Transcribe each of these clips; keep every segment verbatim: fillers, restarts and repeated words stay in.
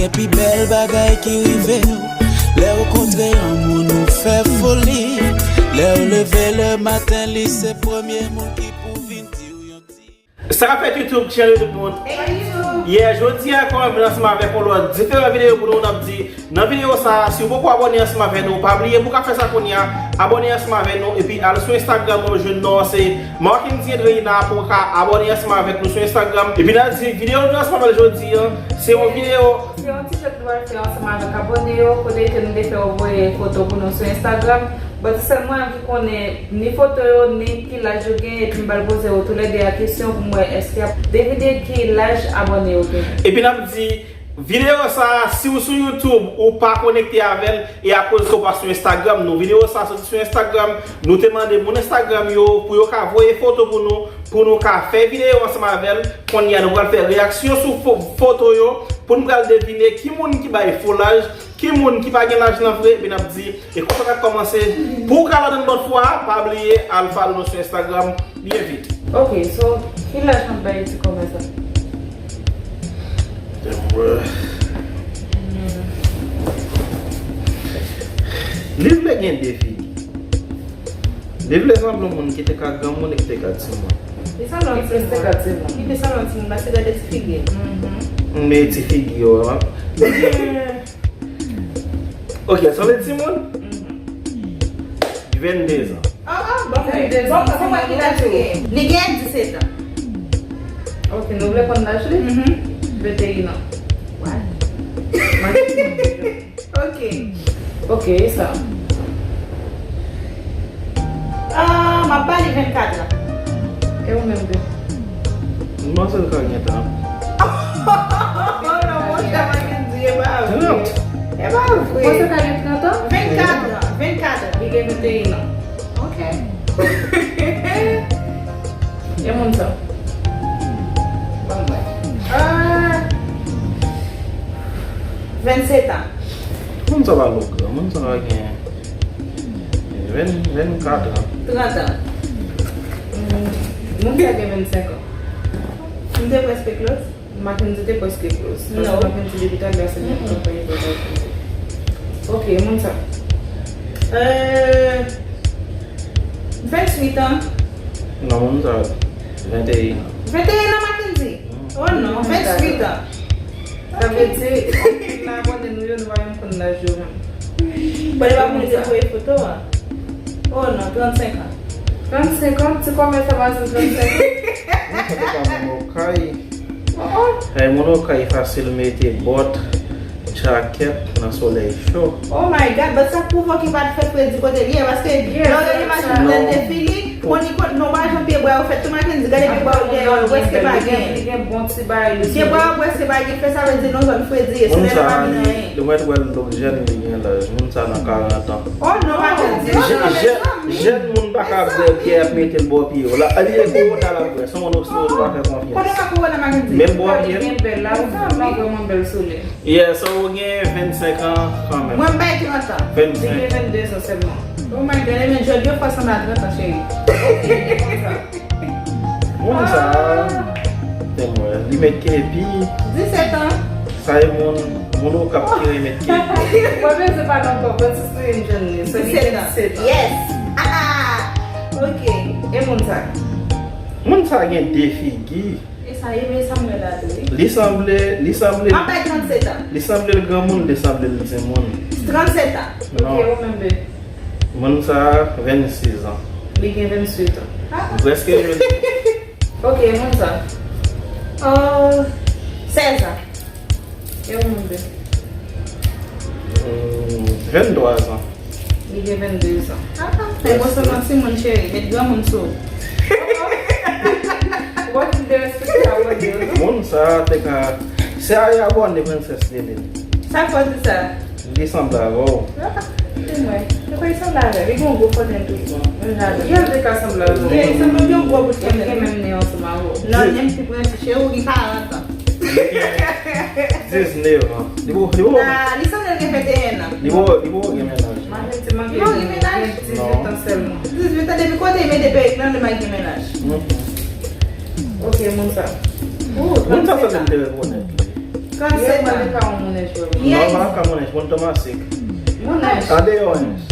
Epi bèl bagay ki rive w, lè w kontre yon moun ou fè foli. Lè w leve le maten, li se premye moun ki pou vin di w yon ti. Sa k ap fèt YouTube, channel tout moun. Hey YouTube. Yeah, jodi a ankò m vin ansanm avèk yon lòt diferan videyo pou nou, n ap di, nan videyo sa a, si w poko abòne ansanm avèk nou, pa bliye pou w ka fè sa kounye a, abòne ansanm avèk nou, epi al sou Instagram, w ap jwenn non an se Marckendy Edreina pou w ka abòne ansanm avèk nou sou Instagram. Epi n ap di videyo nou ansanm avèk jodi a, se yon videyo. Se yon ti jwèt nou pral fè ansanm avèk abòne yo, kote ke nou te fè yo voye foto pou nou sou Instagram. But sèl mwen ki konnen ni foto yo, ni ki laj yo gen, epi m pral poze yo toulède a kesyon pou m wè èske y ap devine ki laj abòne yo gen. Epi n ap di, videyo sa a, si w sou YouTube, ou pa konekte avè l, e akoz ke w pa sou Instagram nou. Videyo sa a soti sou Instagram, nou te mande moun Instagram yo pou yo ka voye foto pou nou, pou nou ka fè videyo ansanm avè l. Kounye a, nou pral fè reyaksyon sou fo-, foto yo, pou nou pral devine ki moun ki bay fo laj, ki moun ki pa gen laj lan vre, epi n ap di, e konsa n ap kòmanse. Pou w ka ladan l lòt fwa, pa bliye al follow nou sou Instagram byen vit. Ok, so, ki laj m ap bay ti kòmè sa? Li vle gen de figi. Li vle sanble yon moun ki te ka granmoun e ki te ka timoun. Li sanble yon timoun. Li te ka timoun. Li te sanble yon timoun, paske gade ti figi l. Men ti figi yo, an. Ok, sanble timoun? Vennde zan. Ah, ah, bon, bon, bon, bon, ki laj li gen? Li gen disèt an. Ok, nou vle konn laj li? Venteyen an. What? Ok. Ok, e sa? Ah, m ap ba li vennkat an. E ou menm, Bè? M panse l ka gen tan. Oh non, monchè, Mackendy, e pa vre. Trant. E pa vre. Ou panse l ka gen trant an? Vennkat an, vennkat an. Li gen venteyen an. Ok. E moun sa? Ban m wè. Ah. Vennset an. Moun sa pa lou gran, moun sa gen ven, vennkat an. Trant an. Mm, moun sa gen vennsenk an. M te prèske close. Mackendy te prèske close. Paske Mackendy depi talè se menm kanpay li fè. Ok, moun sa. Euh, vennwit an. Non, moun sa venteyen an. Venteyen an, Mackendy? Oh non, vennwit an. Sa vle di, anpil nan abòne nou yo, nou pa menm konn laj yo menm. Bon, li pa pou li te voye foto a. Oh non, trannsenk an. Trannsenk an, ti kòmè sa pa sou trannsenk an. Mwen kontan pa moun okay. Oh, oh. Ay, moun okay fasil mete bòt, jakèt nan solèy cho. Oh my God, but sa k pwouve w ki pa t fè fredi kote li ye, paske lè w gade imaj li lè l te fini, Bon, li konn, non, pa jan pye bwa yo fèt tou, Mackendy, gade pye bwa yo dèyè yo, prèske pa gen. Li gen bon ti bagay li sou li. Pye bwa yo prèske pa gen, fè sa vle di non zòn fredi ye, solèy la pa vin anyen. Moun sa, li mèt wè l lòk jèn, li gen laj. Moun sa nan karant an. Oh non, Mackendy, non, non, mezanmi. Jèn moun pa ka bwè byè ap mete l bò pye yo. La, li gen kowona l ap bwè, se yon moun osi ou pa fè konfyans. Kote ka kowona, Mackendy? Menm bò pye l. Li gen bèl la, li vrèman bèl sou li. Yeah, so ou gen vennsenk an kanmenm. Mwen, m bay trant an. Vennsenk. Li gen vennde zan sèlman. Oh my God, ebyen, jòdi yo fò sanble a trant an, cheri. Ok, li konsa. Moun sa, te mwen, li met kepi. Disèt an. Sa e moun, moun Okap ki renmen met kepi. Mwen menm se pa nan kòb, mwen se sou yon jèn li. So, li gen disèt an. Yes. Ah, ah. Ok. E moun sa? Moun sa gen de figi. E sa ye, men sa m wè la tou, wi. Li sanble, li sanble. M ap bay trannset an. Li sanble l granmoun, li sanble l timoun. Trannset an. Non. Ok, ou menm, Bè? Moun sa, vennsis an. Li gen vennwit an. Ah. Prèske jwenn. Ok, moun sa. Euh, sèz an. E ou menm, Bè? Hmm, venntwa zan. Li gen vennde zan. Ah, ah, fè gwo sou nan timoun, cheri. Met granmoun sou ou. Ou pa fin derespekte abòne yo, non? Moun sa te ka, se a abòne Prensès Lele. Sa k fè w di sa? Li sanble avè w. Ah, se mwen. Se pa li sanble avè l. Li gen yon gwo fòtèn tou. Mwen jalouz. Li te ka sanble avè w. Li sanble yon gwo bout fòtèn. Li gen menm nen ansanm avè w. Non, nen m pi pran ti cheri, ou gen karant an. Diznèf an. Li bo, li bo. Ah, li sanble l gen venteyen an. Li bo, li bo gen mennaj. Li bo gen mennaj? Dizuit an sèlman. Dizuit an, depi kote li mete perik lan, li mal gen mennaj. Ok, moun sa. Moun sa sanble m te rekonèt li. Trannset an. Li ka yon moun ench vre. Non, pa ka moun ench, moun Tomasik. Moun ench. Andeyò ench.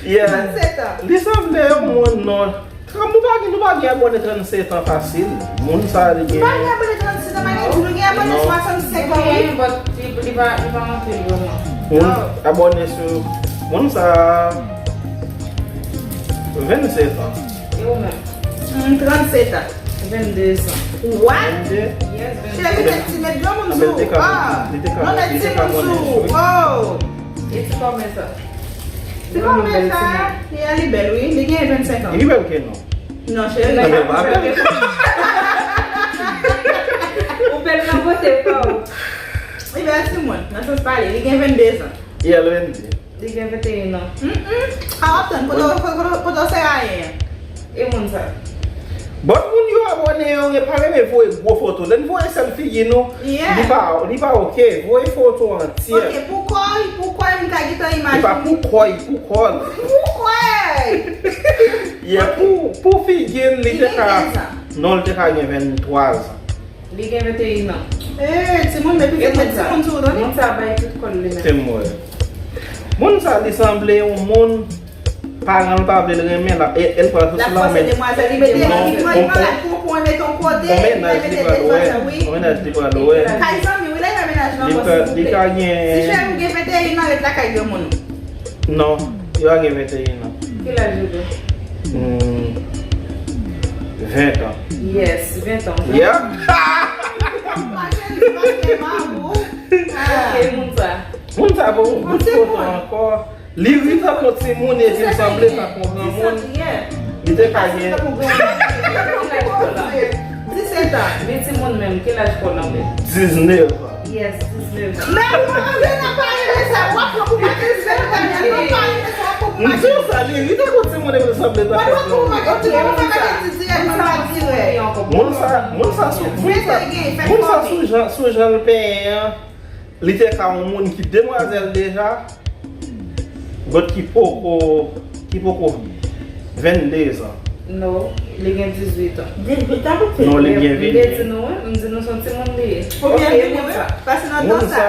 Yeah. Trannset an. Li sanble yon moun non. Trannset, nou pa gen, nou pa gen abòne trannset an fasil. Moun sa li gen. Pa gen abòne trannset an, pa gen, nou gen abòne swasannsenk an, wi. Gen, but li, li pa, li pa anpil vrèman. Moun abòne sou moun sa vennsenk an. E ou menm? Mm, trannset an. Vennde zan. What? Vennde? Yes, vennde. Cheri, se ti met granmoun sou ou. Ah, non, met timoun sou ou. Oh. E ti kòmè sa? Ti kòmè sa, yeah, li bèl, wi. Li gen vennsenk an. Li bèl ke nou. Non, cheri. Li bèl pa bèl. Ou bèl nan bote pa w. Li bèl timoun, nan sans pale. Li gen vennde zan. Yeah, vennde. Li gen venteyen an. Mm-mm. A w ap tann, kote w, kote w, kote w se rayen an? E moun sa? But moun yo abòne yo, yo pa renmen voye gwo foto. Lè n voye sèl figi nou, li pa, li pa oke. Voye foto antye. Ok, pou kò l, pou kò l, m ka gentan imajine. Li pa pou kò l, pou kò l. Pou kò l! Yeah, pou, pou figi l, li te ka, non, li te ka gen venntwa zan. Li gen venteyen an. Eh, timoun, men pitit met timoun sou ou, tande? Moun sa bay tout kò l li menm. Se mwen. Moun sa, li sanble yon moun, paran l pa vle l renmen, l ap, e, e l pral soti la, men demwazèl, li mete, li pran, li pran la pou, pou mete yon kote, li mete demwazèl, wi. Yon mennaj li pral wè. Kay zanmi, wi, la, yon mennaj nan bòs, silvouplè. Si cheri ou gen venteyen an, ret lakay granmoun ou. Non, yo a gen venteyen an. Ki laj ou gen? Hmm, ven an. Yes, ven an. Yeah. Ok, moun sa. Moun sa pou bout foto ankò. Li ri tankou timoun epi l sanble tankou granmoun. Li te ka gen. Ki laj kò l la? Disèt an. Li timoun menm, ki laj kò l la menm? Diznèf an. Yes, diznèf an. Men ou pa vle nan pale de sa. W ap pran pou maten diznèf an, w pa vle sa, w ap pran pou maten. M di w sa, li ri tankou timoun epi l sanble tankou granmoun. Moun sa, moun sa sou, moun sa, moun sa sou jan, sou jan l penyen an. Li te ka yon moun ki demwazèl deja, but ki poko, ki poko vennde zan. No, li gen dizuit an. Dizuit an, pitit? Non, li gen vennde. M te di nou, wi, m di nou se yon timoun li ye. Ou byen vini, wi. Pase nan tan sa.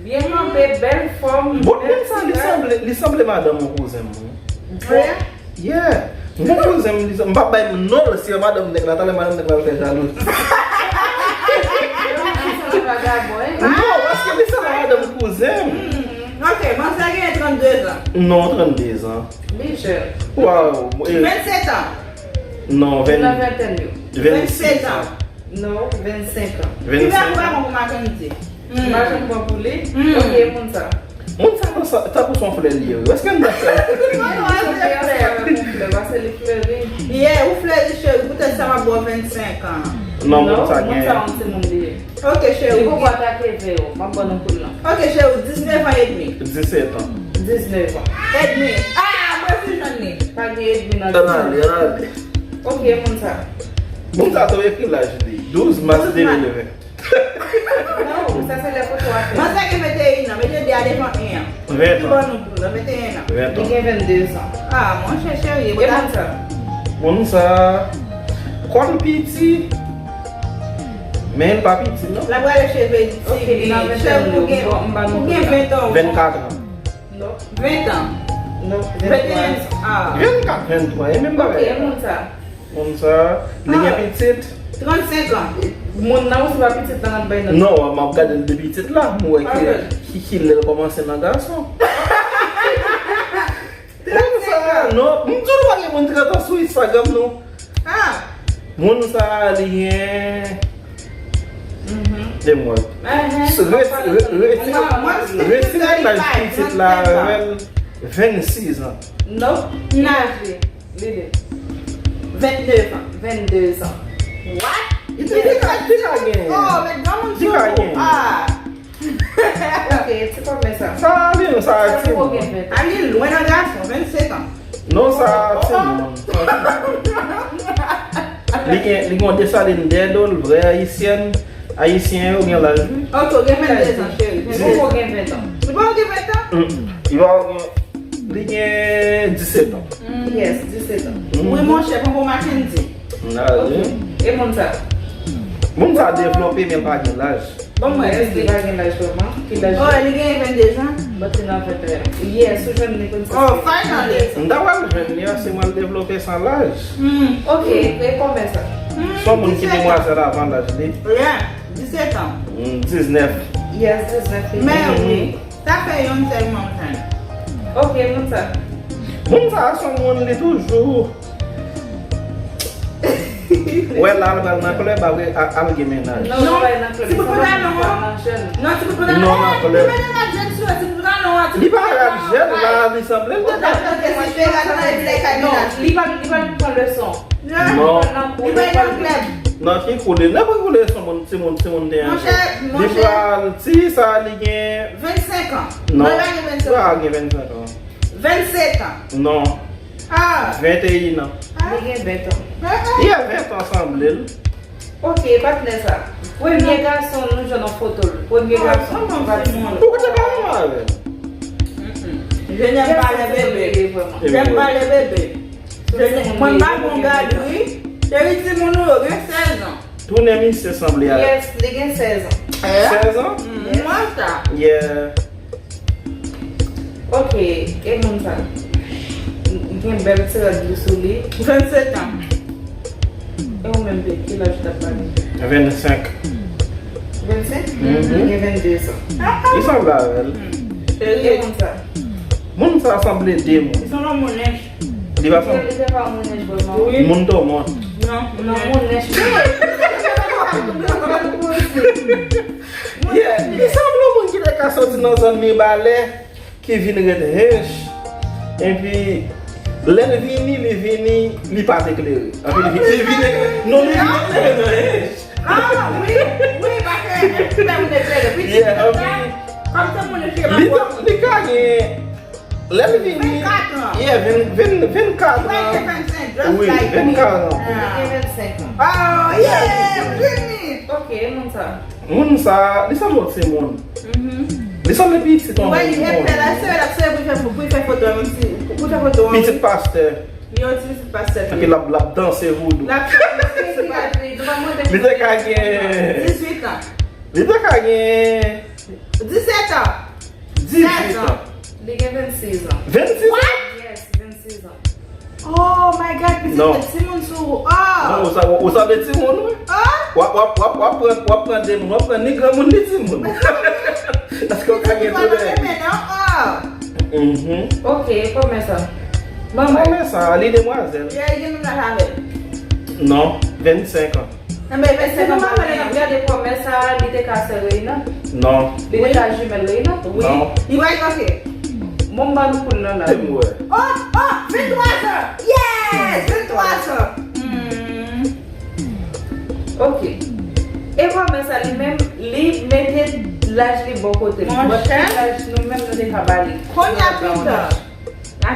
Byen kanpe, bèl fòm, bèl ti rad. Bon, moun sa, li sanble, li sanble madanm yon kouzen m, wi. Vre? Yeah. Mwen kouzen m, li, m p ap bay non l, si madanm nèg la, talè madanm nèg la al fè jalouzi. Non, paske li se madanm kouzen m. Ok, manzè gen trannde zan. Non, trannde zan. Li jèn. Waw. Vennsenk an. Non, vennsenk an. Vennsenk an. Non, vennsenk an. Vennsenk an. Li pa bon pou maten midi. M pa janm pran pou li. Ok, moun sa. Moun sa tankou se yon flè li ye, wi. Èske n dakò? Li sanble ansanm avèk yon flè, paske li fleri. Yeah, ou fleri, cheri, poutèt sa m ap ba w vennsenk an. Non, moun sa gen. Non, moun sa yon timoun li ye. Ok, cheri. Li poko atake ve yo, m ap ban nou koul la. Ok, cheri, diznèf an edmi. Disèt an. Diznèf an. Edmi. Ah, mwen fin jwenn li. Pa gen edmi nan diznèf. Ann ale, ann ale. Ok, moun sa. Moun sa tou ekri laj li. Douz mas de mil ven. Non, sa se lè foto a fèt. Manzè gen venteyen an, mete de a devan en an. Ven an. Ki ban nou pou la, venteyen an. Ven an. Li gen vennde zan. Ah, monchè cheri, e moun sa? Moun sa, kò l piti, men l pa piti, non. L ap rale cheve ti. Ok, li nan venteyen an, ou gen, ou gen ven an. Vennkat an. Non. Ven an. Non, venntwa. Venteyen an. Ah. Vennkat, venntwa, e menm bagay. Ok, e moun sa? Moun sa, li gen pitit? Trannsenk an. Moun nan ou se pa pitit la n ap bay non? Non, m ap gade l de pitit la, m wè ki, ki, ki lè l kòmanse nan gason. Moun sa, non, m di w pa gen moun trant an sou Instagram, non. Ah. Moun sa, li gen de mwa. Resi, resi, resi laj pitit la avè l, vennsis an. Non, ki laj li? Li de. Vennde an. Vennde an. What? Li te di ka, di ka gen. Oh, men granmoun sou ou. Ah. Ok, ti kòmè sa. Sa li, sa ti moun. A li lwen nan gason, vennsenk an. Non, sa ti moun. Li gen, li gen yon Desalin dèyè do l, vrè ayisyèn. Ayisyen yo gen laj, wi. Ok, ou gen vennde an, cheri. Li poko gen ven an. Li poko gen ven an? Mm. Li poko gen, li gen disèt an. Yes, disèt an. Mm. Wi, monchè, poko Mackendy. Ok. E moun sa? Moun sa devlope, men l pa gen laj. Bon, mwen, èske li pa gen laj vrèman? Ki laj? Oh, li gen vennde zan? But li nan venteyen. Yes, ou jwenn li konn sa. Oh, finally! M ta pral jwenn li, se mwen l devlope san laj. Hmm. Ok, e kòman sa? Hmm, se yon moun ki demwazèl avan laj li. Yeah, disèt an. Hmm, diznèf. Yes, diznèf li gen. Men wi. Sa fè yon sèl mountain. Ok, moun sa. Moun sa a se yon moun li toujou. Wè la, al pral nan klèb, apre a- al gen mennaj. Non, non, pa nan klèb, ti bout pantalon an. Non, ti bout pantalon an. Non, nan klèb. Li pa nan jèn sou, ti bout pantalon an. Li pa rad jèn la, li sanble l te ta. Non, li pa, li pa pran leson. Non. Li pa nan klèb. Nan ki kou li? Nenpòt kou li, se yon moun, timoun, timoun te anje. Monchè, monchè. Li pral, ti sa, li gen vennsenk an. Non. Li pa gen vennsenk an. Li pa gen vennsenk an. Vennsenk an. Non. Ah. Venteyen an. Li gen ven an. Yeah, ven an sanble l. Ok, patnè sa. Premye gason nou jwenn nan foto l. Premye gason nou jwenn. Ou te pa renmen avè l? Jenè m pa lè bebe. Jenè m pa lè bebe. Mwen pa bon gad wi. Cheri timoun ou yo gen sèz an. Tounen misye sanble a. Yes, li gen sèz an. Sèz an? Mwen sa. Yeah. Ok, e moun sa? Gen bèl ti rad bou sou li. Vennsenk an. E ou menm, Pete, ki laj w t ap pale? Vennsenk. Vennsenk? Mhm. Li gen vennde zan. Li sanble avè l. E moun sa? Moun sa sanble de moun. Li sanble yon moun nèch. Li pa sanble. Li te pa moun nèch vrèman. Wi. Moun Tòmont. Non, non, moun nèch. Yeah, li sanble yon moun ki te ka soti nan zòn Mibalè, ki vin ret Hinche. Epi, lè l vini, li vini, li pa t eklere. Epi li vini, li vini, non, li vin eklere nan Hinche. Ah, wi, wi, paske Hinche fè moun eklere. Wi, yeah, epi, kòm se moun eklere, li, li ka gen, lè l vini, vennkat an. Yeah, ven, ven, vennkat an. Li pa gen vennsenk, just like me. Wi, vennkat an. Ah. Li gen vennsenk an. Oh, yeah, Jimmy. Ok, moun sa. Moun sa, li sanble yon timoun. Mhm. Li sanble pitit yon moun. Wè, li epè la, se l ap sere pou l fè, pou l fè foto, menm si, pou l fè foto, wi. Pitit pastè. Li yon ti pitit pastè. Epi l ap, l ap danse voudou. L ap danse voudou. Li te ka gen dizuit an. Li te ka gen disèt an. Dizuit an. Li gen vennsis an. Vennsis an? What? Yes, vennsis an. Oh my God, pitit timoun sou ou. Oh. Non, ou sa, ou sa de timoun, wi. Oh. W ap, w ap, w ap, w ap pran, w ap pran de moun, w ap pran ni granmoun ni timoun. Èske w ka gen tou de? Mhm. Ok, kòman sa? Manman. Kòman sa? Li demwazèl. Li gen menm laj avè l. Non, vennsenk an. Enben, vennsenk an pa vle n ap gade kòmè sa, li te ka sè Reina? Non. Li te ka jimèl Reina? Wi. Non. Li pa, ok. Bon, m ban nou poul nan la. Te m wè. Oh, oh, venntwa zan. Yes, venntwa zan. Hmm. Ok. E kòmè sa, li menm, li mete laj li bò kote l. Monchè. But ki laj nou menm nou te ka ba li? Kounye a pita.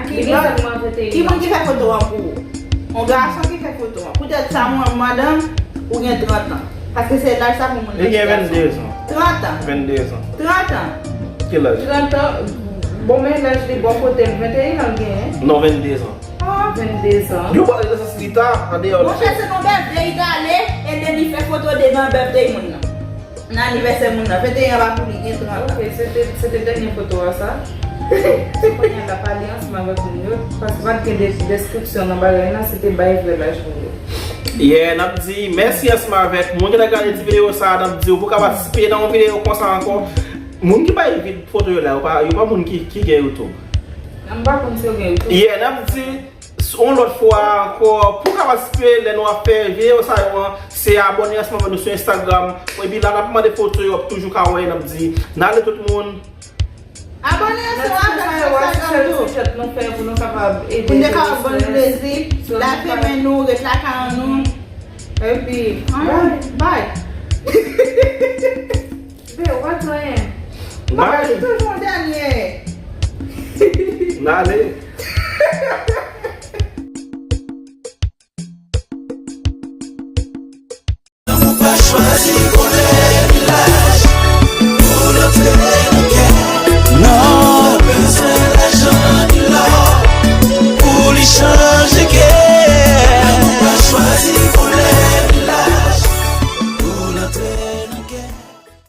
Li gen sèlman venteyen an. Ki moun ki fè foto an pou ou? Yon gason ki fè foto an. Poutèt sa, mwen, madanm, ou gen trant an. Paske se laj sa pou moun nan ki gason. Li gen vennde zan. Trant an. Vennde zan. Trant an. Ki laj? Trant an. Bon, men laj li bò kote l, venteyen an l genyen. Non, vennde zan. Ah. Vennde zan. Yo pale de sa, Lita, andeyò de. Monchè, se nan birthday li t ale, e de li fè foto devan birthday moun nan. Nan anivèsè moun nan, venteyen an pa pou li, gen trant an. Ok, se te, se te dènye foto a sa. Se kounye a n ap pale ansanm avèk moun yo, paske pa t gen de-, deskripsyon nan bagay la, se te bay vrè laj moun yo. Yeah, n ap di mèsi ansanm avèk moun ki t ap gade ti videyo sa a, n ap di w pou w ka patisipe nan yon videyo konsa ankò. Moun ki bay vid-, foto yo la, yo pa, yo pa moun ki, ki gen YouTube. M pa konn si yo gen YouTube. Yeah, n ap di yon lòt fwa ankò, pou w ka patisipe lè nou ap fè videyo sa yo an, se abòne ansanm avèk nou sou Instagram. Epi la, n ap mande foto yo, w ap toujou ka wè, n ap di, n ale tout moun. Abòne ansanm avèk nou sou Instagram tou. Pou nou kapab ede nou, ban nou plezi, lave men nou, ret lakay nou. Epi, bye. Bye. Be, w pa di anyen. Bye. Toujou yon dènye. N ale.